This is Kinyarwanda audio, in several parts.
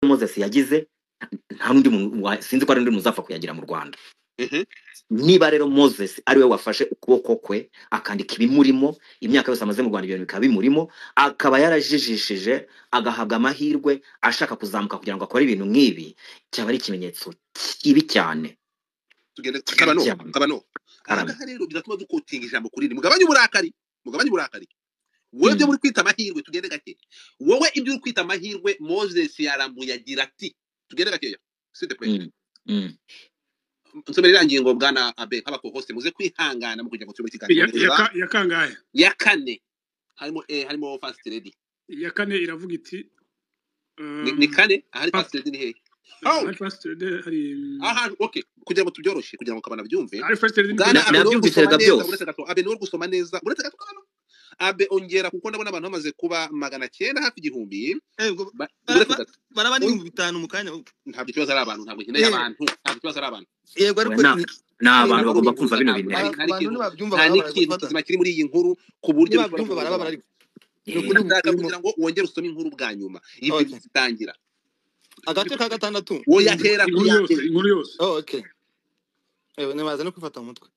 Moses yagize, nta n'undi muntu sinzi ko hari undi muntu uzapfa kuyagira mu Rwanda. Niba rero Moses ariwe wafashe ukuboko kwe akandika ibimurimo, imyaka yose amaze mu Rwanda ibintu bikaba bimurimo, akaba yarajijishije agahabwa amahirwe ashaka kuzamuka kugira ngo akore ibintu nk'ibi, cyaba ari ikimenyetso kibi cyane. Tugende. Kibi Kabano. cyane. Kabano. Karame. Ahangaha rero biratuma dukotinga ijambo kuri iri. Mugabanye uburakari, mugabanye uburakari. Wowe ibyo muri kwita amahirwe, tugende gake. Wowe ibyo uri kwita amahirwe, Moses yarambuye agira ati, tugende gakeya, s'il te plaît. Nsomera iriya ngingo, bwana Abe, nk'abakohose muze kwihangana mu kugira ngo tube ikiganiro neza. Ya kangahe? Ya kane, harimo first lady. Iya kane iravuga iti Ni kane ahari first lady ni hehe? Oh! Hari first lady, hari Ahantu, okay, kugira ngo tubyoroshye, kugira ngo Kabana byumve. Hari first lady ni Bwana kuri Abe niwe uri Nabyumvise gusoma rega neza. byose. Uretse gato, Abe niwe uri gusoma neza, uretse gato. Kabano, Abe, ongera, kuko ndabona abantu bamaze kuba 900, hafi 1000. Ego. Uretse gato. Baraba n'5000 mu kanya. Ntabwo ikibazo ari abantu, ntabwo nkeneye abantu, ntabwo ikibazo ari abantu. Yego, Oya, ariko ni abantu Ntabwo bagomba uri kumva bino ntabwo bintu. nta abantu n'ikintu nibabyumva nta barababara. n'ikintu Gufata kizima kiri muri iyi nkuru ku buryo bishobora nibabyumva kubuza barababara, abantu. ariko ni ukuri Ndashaka burimo. kugira ngo wongere usome inkuru bwa nyuma ibyo bitangira. Agace ka gatandatu. Wowe hera ku Inkuru ya yose, mbere. inkuru yose. Oh, okay. Ewe, nibaza no kwifata mu mutwe.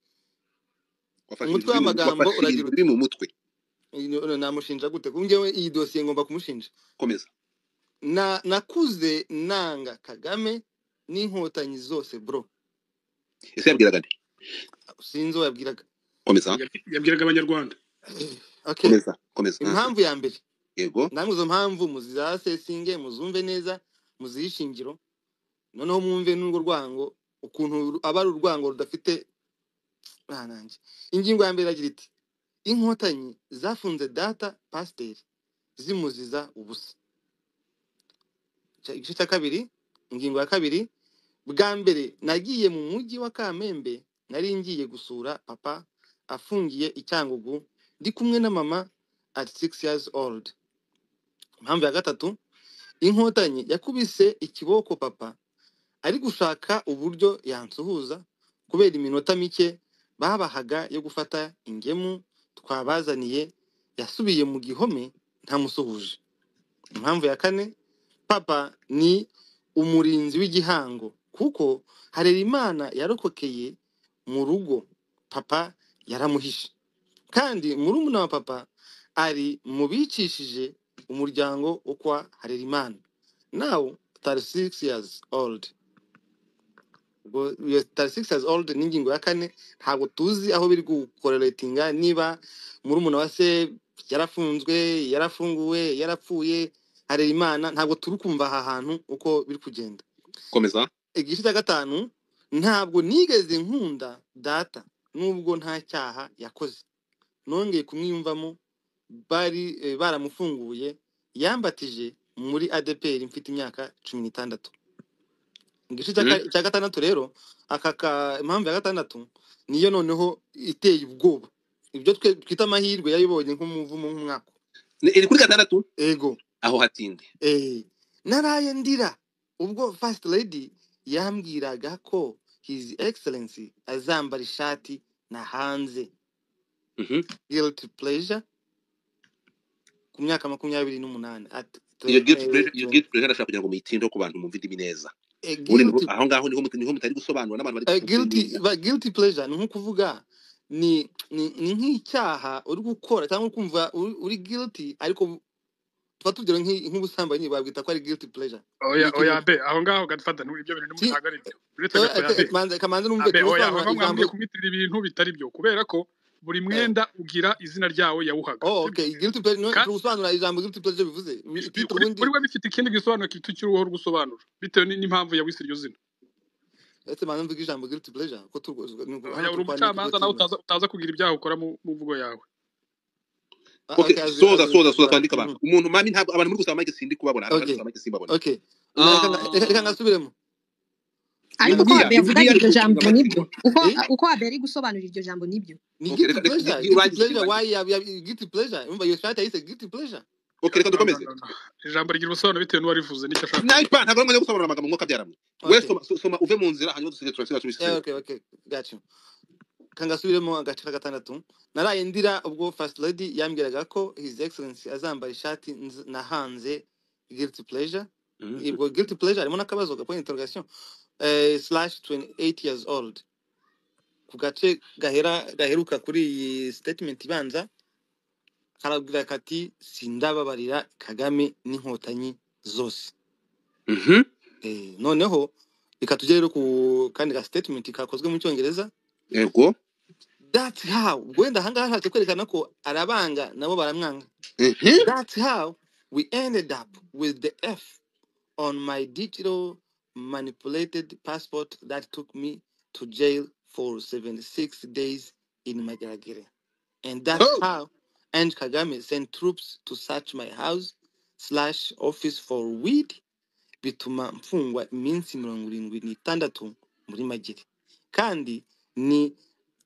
Wafashe Umutwe ibintu biri mu w'amagambo wafashe uragira ibintu uti biri mu mutwe. Namushinja gute? Kuko njyewe iyi dosiye ngomba kumushinja. Komeza. Na nakuze nanga Kagame n'Inkotanyi zose, bro. Ese yabwiraga nde? Sinzi uwo yabwiraga. Komeza. Yabwiraga Abanyarwanda. Okay. Komeza, komeza. Impamvu ya mbere, Yego. namwe izo mpamvu muzizasesinge, muzumve neza, muzihe ishingiro, noneho mwumve n'urwo rwango ukuntu aba ari urwango rudafite. Ah, nanjye ingingo ya mbere iragira iti: Inkotanyi zafunze data pasiteri zimuziza ubusa. Igice cya kabiri, ingingo ya kabiri: bwa mbere nagiye mu mujyi wa Kamembe, nari ngiye gusura papa afungiye i Cyangugu, ndi kumwe na mama at 6 years old. Impamvu ya gatatu: Inkotanyi yakubise ikiboko papa ari gushaka uburyo yansuhuza kubera iminota mike babahaga yo gufata ingemu twabazaniye, yasubiye mu gihome ntamusuhuje. Impamvu ya kane: papa ni umurinzi w'igihango kuko Harerimana yarokokeye mu rugo, papa yaramuhishe, kandi murumuna wa papa ari mu bicishije umuryango wo kwa Harerimana, now 36 years old. Ubwo iyo 36 years old ni ingingo ya kane. Ntabwo tuzi aho biri gukorelatinga, niba murumuna wa se yarafunzwe, yarafunguwe, yarapfuye, Harerimana, ntabwo turi kumva aha hantu uko biri kugenda. Komeza. Igice cya gatanu: ntabwo nigeze nkunda data nubwo nta cyaha yakoze, nongeye kumwiyumvamo bari baramufunguye, yambatije muri ADPR mfite imyaka 16. Igice cya gatandatu rero, aka ka impamvu ya gatandatu niyo noneho iteye ubwoba. Ibyo twe twita amahirwe yayibonye nk'umuvumo, nk'umwaka. Iri kuri gatandatu? Ego. Aho hatinde. Naraye ndira ubwo first lady yambwiraga ko His Excellency azambara ishati na hanze. Guilty pleasure ku myaka 28 at Iyo guilty pleasure, iyo guilty pleasure ndashaka kugira ngo muyitindeho ku bantu mumve indimi neza. Ubundi guilty aho ngaho niho mutari gusobanura n'abantu bari guilty kuvuga. Guilty pleasure ni nko kuvuga ni nk'icyaha uri gukora cyangwa uri kumva uri guilty, ariko tuba tugira nk'ubusambanyi babwita ko ari guilty pleasure. Oya. Ni Oya ikintu Abe, aho ngaho gadufata ibyo bintu ntabwo ari byo, uretse gato ya Abe. Manze kamanze numve. Abe, oya, aho Tubusobanura ngaho ijambo. mwambwiye kumwitirira ibintu bitari byo, kubera ko buri mwenda ugira izina ryawo yawuhaga. Oh. Sibyo? Okay, guilty pleasure no tubusobanura ijambo guilty pleasure bivuze titre Kuri ubundi. Kuri we bifite ikindi gisobanuro kitukiriho uri gusobanura bitewe n'impamvu yawise iryo zina. Ese manze mvuge ijambo guilty pleasure ko Oya, hano uri turi kwandika umucamanza nawe document. utaza kugira ibyaha ukora mu mvugo yawe. Ah, Okay. okay, Soza, soza, soza, twandike mhm. abantu. Umuntu mami, ntabwo abantu muri gusaba mike, sindi kubabona. Hari abari Okay. gusaba mike, simbabona. Okay, reka ngasubiremo. Ariko uko Bibiliya Abe yavugaga Bibiliya iryo ariko jambo gufunga nibyo, uko Eh? uko Abe ari gusobanura iryo jambo nibyo. Ni Okay, guilty reka pleasure, guilty urangize. pleasure. Urangize. Why ya guilty pleasure? Umva iyo shati yayise guilty pleasure. Okay, reka No, no. dukomeze. No, no. Ijambo rigira ubusobanuro bitewe n'uwarivuze n'icyo ashaka kuvuga. Naipa ntabwo ari umwanya wo gusobanura amagambo, mwuka byaramwe. We Okay. soma, soma uve mu nzira, hanyuma dusigaye turasiga Yeah, tubisesengura. okay, got you. Kangasubiremo agace ka gatandatu: naraye ndira ubwo first lady yambwiraga ko His Excellency azambara ishati nahanze, guilty pleasure. Ubwo guilty pleasure harimo n'akabazo ga point interrogation, slash 28 years old. Ku gace gaheruka kuri iyi statement ibanza karabwira kati sindababarira Kagame n'inkotanyi zose. Noneho reka tujye rero ku kandi ga statement kakozwe mu Cyongereza. Yego. That's how, ubwo wenda ahangaha hashatse kwerekana ko arabanga nabo baramwanga. That's how we ended up with the F on my digital manipulated passport that took me to jail for 76 days in Mageragere. And that's how and Kagame sent troops to search my house slash office for weed, bituma mfungwa iminsi 76 muri Magere. Kandi ni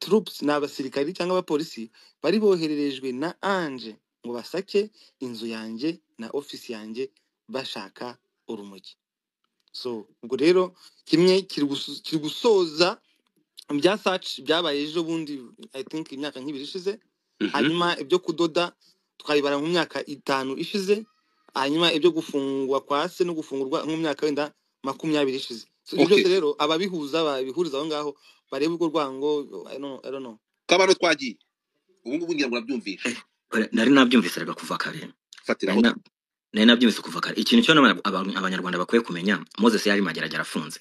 troops, ni abasirikari cyangwa abapolisi bari bohererejwe na Ange ngo basake inzu yanjye na office yanjye bashaka urumogi. So ubwo rero kimwe kiri gusoza bya search byabaye ejo bundi, I think imyaka nk'ibiri ishize. Hanyuma ibyo kudoda twabibara mu myaka 5 ishize, hanyuma ibyo gufungwa kwa se no gufungurwa mu myaka wenda 20 ishize. So ibyo byose rero ababihuza babihuriza aho ngaho barebe urwo rwango. I don't know. Kabano twagiye ubu ngubu ngira ngo urabyumvishe. Nari nabyumvise rega kuva kare. Fatiraho. Nari nabyumvise kuva kare. Ikintu cyo abanyarwanda bakwiye kumenya, Moses yari Mageragere afunze,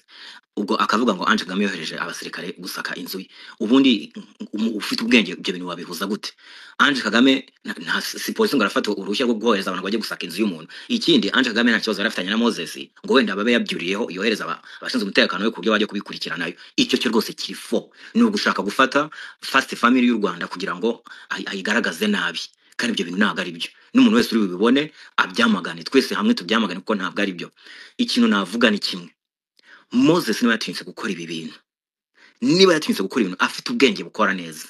ubwo akavuga ngo Ange Kagame yohereje abasirikare gusaka inzu ye. Ubundi ufite ubwenge ibyo bintu wabihuza gute? Ange Kagame nta si polisi ngo arafata uruhushya rwo kohereza abantu bajye gusaka inzu y'umuntu. Ikindi, Ange Kagame nta kibazo yari afitanye na Moses ngo wenda babe yabyuriyeho yohereza abashinzwe umutekano we ku buryo bajya kubikurikiranayo. Icyo cyo rwose kiri fo ni ugushaka gufata first family y'u Rwanda kugira ngo ayigaragaze nabi, kandi ibyo bintu ntabwo ari byo. N'umuntu wese uri bubibone abyamagane, twese hamwe tubyamagane kuko ntabwo ari byo. Ikintu navuga ni kimwe, Moses niba yatinyutse gukora ibi bintu, niba yatinyutse gukora ibintu afite ubwenge bukora neza,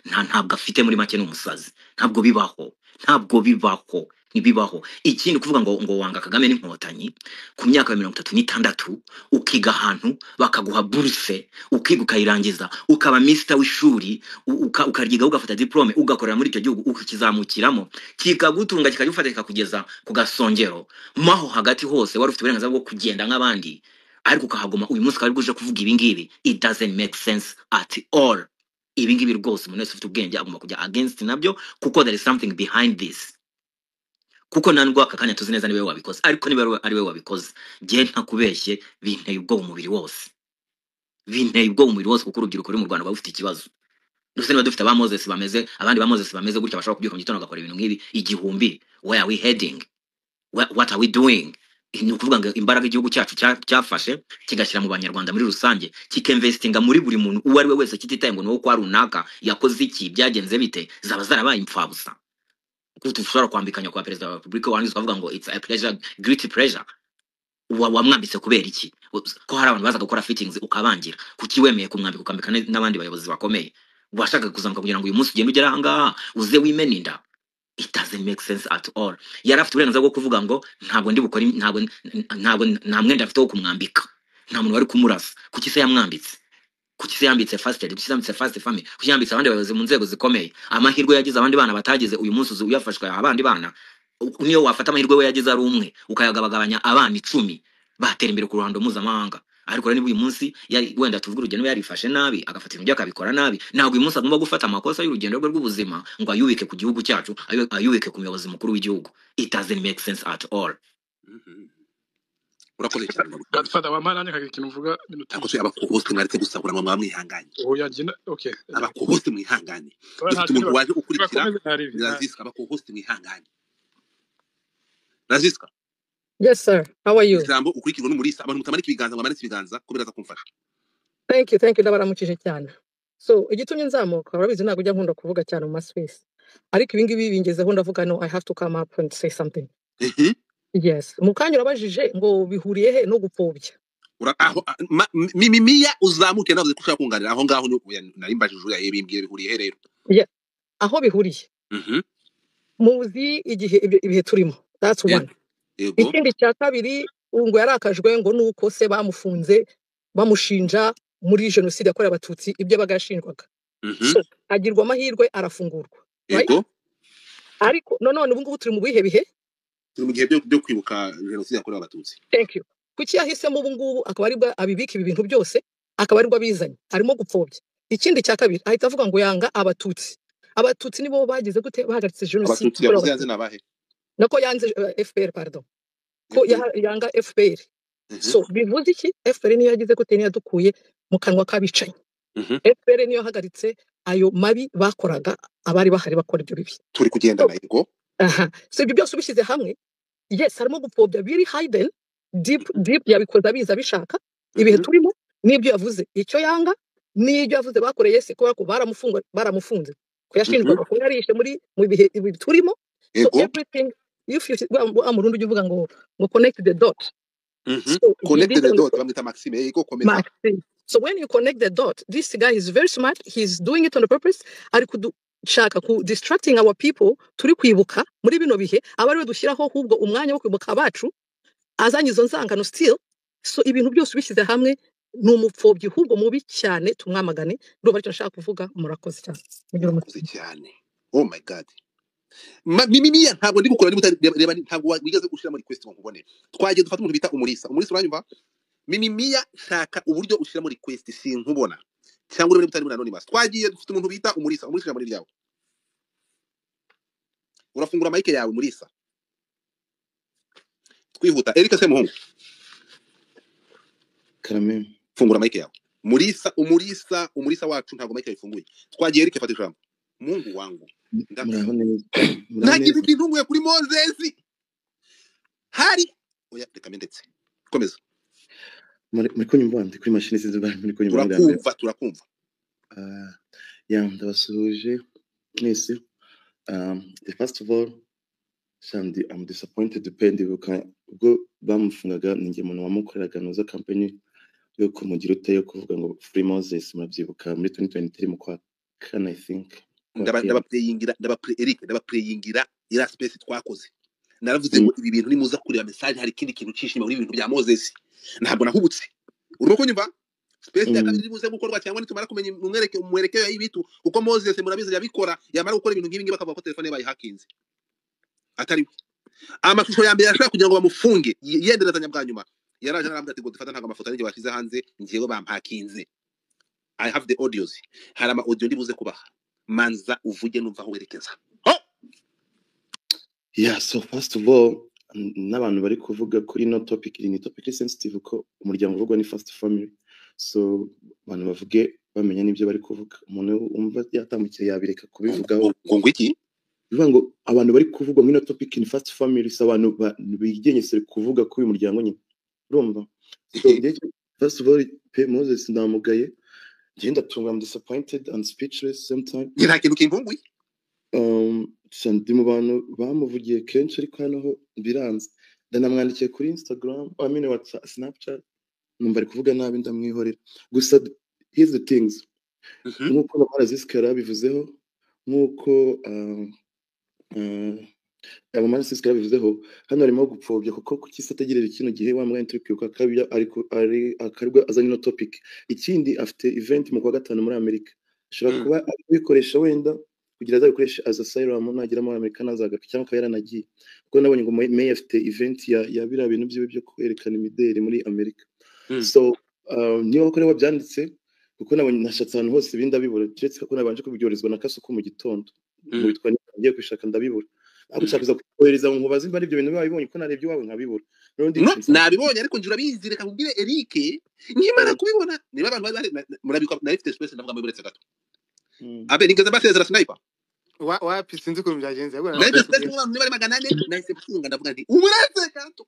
ntabwo afite, muri make ni umusazi. Ntabwo bibaho, ntabwo bibaho, ntibibaho. Ikindi, kuvuga ngo wanga Kagame n'inkotanyi ku myaka ya 36, ukiga ahantu bakaguha buruse, ukiga ukayirangiza, ukaba mister w'ishuri, ukaryiga ugafata diplome, ugakorera muri icyo gihugu, ukakizamukiramo kikagutunga, kikagufata kikakugeza ku gasongero, maho hagati hose wari ufite uburenganzira bwo kugenda nk'abandi, ariko ukahaguma. Uyu munsi ukaba uje kuvuga ibi ngibi, it doesn't make sense at all. Ibi ngibi rwose umuntu wese ufite ubwenge agomba kujya against nabyo, kuko there is something behind this. Kuko nta nubwo aka kanya tuzi neza niba wabikoze, ariko niba ari we wabikoze, njye ntakubeshye binteye ubwoba umubiri wose, binteye ubwoba umubiri wose, kuko urubyiruko ruri mu Rwanda rwaba rufite ikibazo. Ndetse niba dufite aba Moses bameze, abandi ba Moses bameze gutya, bashobora kubyuka mu gitondo bagakora ibintu nk'ibi 1000, where are we heading? What are we doing? Ni ukuvuga ngo imbaraga igihugu cyacu cyafashe kigashyira mu banyarwanda muri rusange, kikinvestinga muri buri muntu uwo ari we wese, kititaye ngo ni uwo kwa runaka yakoze iki, byagenze bite, zaba zarabaye impfabusa. Kuko dushobora kwambikanya kwa perezida wa repubulika, warangiza ukavuga ngo it's a pleasure, great pleasure. Wamwambitse kubera iki? Ko hari abantu bazaga gukora fittings ukabangira, kuki wemeye kumwambika ukambika n'abandi bayobozi bakomeye? Washakaga kuzamuka kugira ngo uyu munsi ugende ugere aha ngaha uze wimene inda? It doesn't make sense at all. Yari afite uburenganzira bwo kuvuga ngo ntabwo ndi bukore, ntabwo nta mwenda afite wo kumwambika, nta muntu wari kumurasa. Kuki se yamwambitse? Kuki se yambitse first lady? Kuki se yambitse first family? Kuki yambitse abandi bayobozi mu nzego zikomeye? Amahirwe yagize abandi bana batagize, uyu munsi uzi uyafashwe abandi bana, niyo wafata amahirwe we yagize ari umwe ukayagabagabanya abana 10 batera imbere ku ruhando mpuzamahanga. Ariko rero niba uyu munsi wenda tuvuge urugendo yarifashe nabi, agafata ibintu bye akabikora nabi, ntabwo uyu munsi agomba gufata amakosa y'urugendo rwe rw'ubuzima ngo ayubike ku gihugu cyacu, ayubike ku muyobozi mukuru w'igihugu. It doesn't make sense at all. Urakoze cyane. Godfather, wampaye nanjye nkagira ikintu mvuga minota Ariko se abakohoste mwaretse gusahura ngo mwamwihanganye? Oya, njye okay. Abakohoste mwihangane. Oya, Dufite umuntu waje ukurikira nibakomeze ntaribi. Raziska, abakohoste mwihangane. Raziska. Yes, sir. How are you? Ijambo ukurikirwa n'umurisa, abantu mutamanika ibiganza, ngo bamanitse ibiganza ko biraza kumfasha. Thank you, thank you. Ndabaramukije cyane. So, igitumye nzamuka, urabizi ntabwo ujya nkunda kuvuga cyane mu maspace. Ariko ibi ngibi bingezeho ndavuga no, I have to come up and say something. Yes. Mu kanya urabajije ngo bihuriye he no gupfobya. Mimiya uzamuke, navuze ko ushaka kunganira aho ngaho, nari mbajije uriya bimbwiye bihuriye he rero. Yeah. Aho bihuriye. Muzi igihe ibihe turimo. That's one. Ikindi cya kabiri, ngo yarakajwe ngo nuko se bamufunze bamushinja muri jenoside yakorewe abatutsi, ibyo bagashinjwaga. So agirwa amahirwe arafungurwa. Right? Ariko none ubu ngubu turi mu bihe bihe? Turi mu gihe byo kwibuka jenoside yakorewe Abatutsi. Thank you. Kuki yahisemo ubu ngubu akaba aribwo abibika ibi bintu byose, akaba aribwo abizanye, arimo gupfobya. Ikindi cya kabiri, ahita avuga ngo yanga Abatutsi. Abatutsi nibo bagize gute? Bahagaritse jenoside Abatutsi yakorewe yavuze yanze Abatutsi. Ni abahe? Nako yanze FPR, pardon, ko FPR. yanga FPR. So bivuze iki? FPR niyo yagize gute? Niyo yadukuye mu kanwa k'abicanyi. FPR niyo yahagaritse ayo mabi bakoraga, abari bahari bakora ibyo bibi. Turi So, kugendana, yego. aha. So ibyo byose ubishyize hamwe, yes, harimo gupfobya biri hidden deep deep, yabikoze abizi, abishaka. Ibihe turimo n'ibyo yavuze, icyo yanga n'ibyo yavuze bakoreye se, kubera ko baramufunze ko yashinjwaga kuba yarishe muri mu bihe ibi turimo. So everything, if you wa murundi ujya uvuga ngo connect the dot. So he Connect did the on dot, bamwita Maxime. Yego, komeza. Maxime. So when you connect the dot, this guy is very smart. He's doing it on purpose. Ari kudushaka ku distracting our people. Turi kwibuka muri bino bihe, aba ariwe dushyiraho ahubwo umwanya wo kwibuka abacu, azanye izo nzangano still. So ibintu byose ubishyize hamwe, ni umupfobyi ahubwo mubi cyane, tumwamagane. Ndumva aricyo nshaka kuvuga. Murakoze cyane, mugire Murakoze umutima. cyane. Oh my God. Mimiya, ntabwo ndi gukora niba reba, ntabwo wigeze ushyira muri request ngo nkubone. Twagiye dufata umuntu bita Umurisa. Umurisa, uranyumva? Mimiya, shaka uburyo ushyira muri request, sinkubona, cyangwa urebe niba utari muri anonymous. Twagiye dufite umuntu bita Umurisa. Umurisa, ijambo ni ryawe, urafungura mic yawe, Murisa. Twihuta. Eric Semuhungu. Karame. Fungura mic yawe, Murisa. Umurisa, Umurisa wacu ntabwo mic yayifunguye. Twagiye, Eric, fata ijambo. Mungu wangu. Muraho neza? Nta Muraho kintu neza? kintunguye kuri Moses hari. Oya, reka mbe ndetse, komeza. Muri kunyumva? Ndi kuri mashini, sinzi niba muri kunyumva bwa mbere. Turakumva, turakumva. Ah, yeah, ndabasuhuje mwese. The first of all, Shandy, I'm disappointed pe. Ndibuka ubwo bamufungaga, ni njye muntu wamukoreraga nuza campaign yo kumugira ute, yo kuvuga ngo "Free Moses". Murabyibuka muri 2023 mu kwa kane, I think, kwa kane. Ndabaplayingira, Eric, ndabaplayingira iriya space twakoze. Naravuze ngo ibi bintu nimuza kureba message, hari ikindi kintu cyishima muri ibi bintu bya Moses. Ntabwo nahubutse, urimo kunyumva? Space ya kabiri iri buze gukorwa cyangwa nitumara kumenya umwereke umwerekeo y'ibitu, kuko Moses murabizi yabikora, yamara gukora ibintu nk'ibi ngibi bakavuga ko telefone ye bayihakinze, atari we. Amashusho ya mbere yashaka kugira ngo bamufunge, yenderezanya bwa nyuma, yaraje arambwira ati ngo dufata ntabwo amafoto yanjye bashyize hanze, njyewe bampakinze. I have the audios, hari ama audio ndi buze kubaha. Manza uvuge, numva aho werekeza. Oh! Yeah, so first of all, n'abantu bari kuvuga kuri no topic, iri ni topic iri sensitive ko umuryango uvugwa ni first family. So abantu bavuge bamenya n'ibyo bari kuvuga. Umuntu wumva yatambukiye yabireka kubivugaho. Ngo iki? Bivuga ngo abantu bari kuvugwa muri ino topic ni first family, so abantu bigengesere kuvuga kuri uyu muryango nyine. Urumva? So njye, first of all, pe, Moses ndamugaye. Njye ndatunga, I'm disappointed and speechless same time. Njye nta kintu kintunguye. Ndi mu bantu bamuvugiye kenshi, ariko hano ho biranze. Ndanamwandikiye kuri Instagram, I mean WhatsApp, Snapchat, numva ari kuvuga nabi, ndamwihorera. Gusa here's the things, nk'uko Lamara Ziska yarabivuzeho, nk'uko Lamara Ziska yarabivuzeho, hano harimo gupfobya, kuko kuki se ategereje kino gihe wa mwanya turi kwibuka kabya, ariko ari akarwa azanye ino topic? Ikindi, afite event mu kwa gatanu muri Amerika, ashobora kuba ari kubikoresha wenda kugira azabikoreshe as asylum nagera muri Amerika, ntazagaruke, cyangwa akaba yaranagiye, kuko nabonye ngo May afite event ya biriya bintu byiwe byo kwerekana imideli muri Amerika. So niba koko ariwe wabyanditse, kuko nabonye nashatse ahantu hose ibindi ndabibura, keretse ko nabanje kubyoherezwa na Kasuku mu gitondo, ngo bitwa ngiye kubishaka ndabibura, ariko nshaka kuza kohereza ngo nkubaze nimba ari ibyo bintu babibonye, ko narebye iwawe nkabibura. Noneho No. ndicaye nsanga Nabibonye, ariko njye urabizi, reka nkubwire Eric, nkimara kubibona, niba abantu bari bahari, murabikwa, nari mfite space, ndavuga ngo buretse gato. Abe nigeze mbasezera sniper. Wapi, sinzi ukuntu byagenze ahubwo. Nari mfite space Nakubwiye. nk'abantu niba ari 400, nahise mfunga, ndavuga nti uburetse gato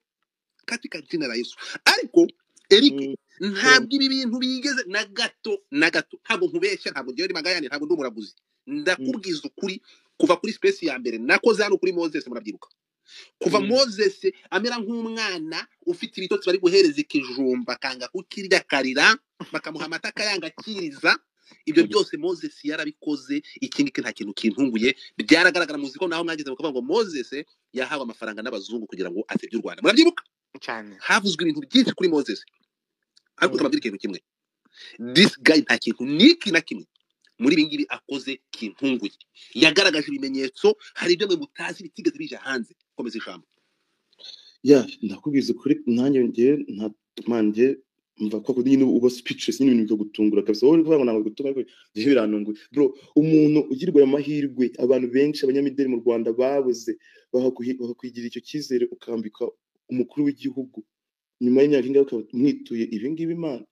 katika jina la Yesu. Ariko Eric, ntabwo ibi bintu bigeze na gato na gato, ntabwo nkubeshya, ntabwo ngewe ndi magayane, ntabwo ndi umuraguzi. Ndakubwiza ukuri, kuva kuri space ya mbere nakoze hano kuri Moses, murabyibuka, kuva Moses amera nk'umwana ufite ibitotsi bari guhereza ikijumba akanga kukirya akarira, bakamuha amata akayanga akiriza, ibyo byose Moses yarabikoze. Iki ngiki nta kintu kintunguye, byaragaragara. Muzi ko naho mwageze mukavuga ngo Moses yahawe amafaranga n'abazungu kugira ngo asebye u Rwanda, murabyibuka? Cyane. Havuzwe ibintu byinshi kuri Moses, ariko utababwira ikintu kimwe: this guy nta kintu niki na kimwe muri ibi ngibi akoze kintunguye. Yagaragaje ibimenyetso, hari ibyo mwe mutazi bitigeze bija hanze. Komeza ijambo. Ya, ndakubwiza ukuri, nanjye njye nta man, njye mva ko nyine uba speechless nyine, ibintu bikagutungura kabisa. Wowe uri kuvuga ngo ntabwo bigutunga, ariko njye birantunguye bro. Umuntu ugirwa ayo mahirwe, abantu benshi abanyamideli mu Rwanda babuze, bakakwigirira icyo cyizere, ukambika umukuru w'igihugu nyuma y'imyaka ingahe ukaba umwituye ibi ngibi. Imana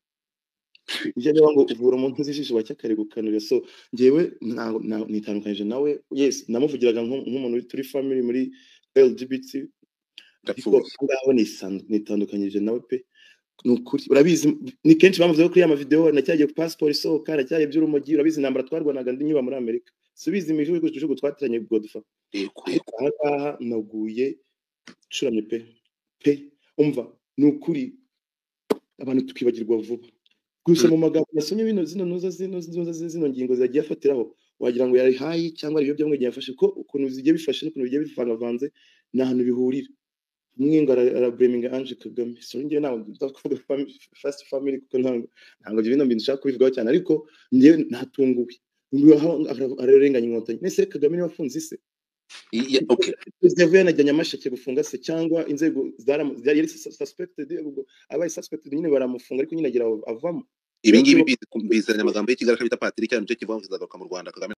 njye niba ngo uvura umuntu z'ijisho bacyakarigukanira. So njyewe nitandukanyije nawe. Yes, namuvugiraga nk'umuntu uri turi family muri LGBT, ariko Ndapfuye. aho ngaho nitandukanyije nawe pe, ni ukuri. Urabizi ni kenshi bamuvuzeho kuri ya mavideo, nacyagiye passport isohoka, nacyagiye by'urumogi. Urabizi intambara twarwanaga ndi nkiba muri Amerika, subizi imijugu jugu twatiranye Godfa. Yego. Ariko aha ngaha naguye curamye pe pe. Umva, ni ukuri, abantu tukibagirwa vuba gusa. Mu magambo nasomye bino zino ntuza zino ngingo zagiye afatiraho, wagira ngo yari hayi cyangwa ari ibiyobyabwenge yafashe, ko ukuntu zigiye bifashe n'ukuntu bigiye bivangavanze ni ahantu bihurira. Umwe ngo arablaminga Ange Kagame. So njyewe ntabwo nza kuvuga first family, kuko ntabwo ibyo bino bintu nshaka kubivugaho cyane, ariko njyewe natunguwe. Nguyu aho ararenganya Inkotanyi. Nese Kagame niwe wafunze ise? Okay. Perezida yavuye yanajya Nyamasheke gufunga se, cyangwa inzego yari suspected, ubwo abaye suspected nyine baramufunga, ariko nyine agira avamo. Ibi ngibi bizanye amagambo y'ikigarasha bita Patrick, nicyo kivuga ngo kizagaruka mu Rwanda Kagame.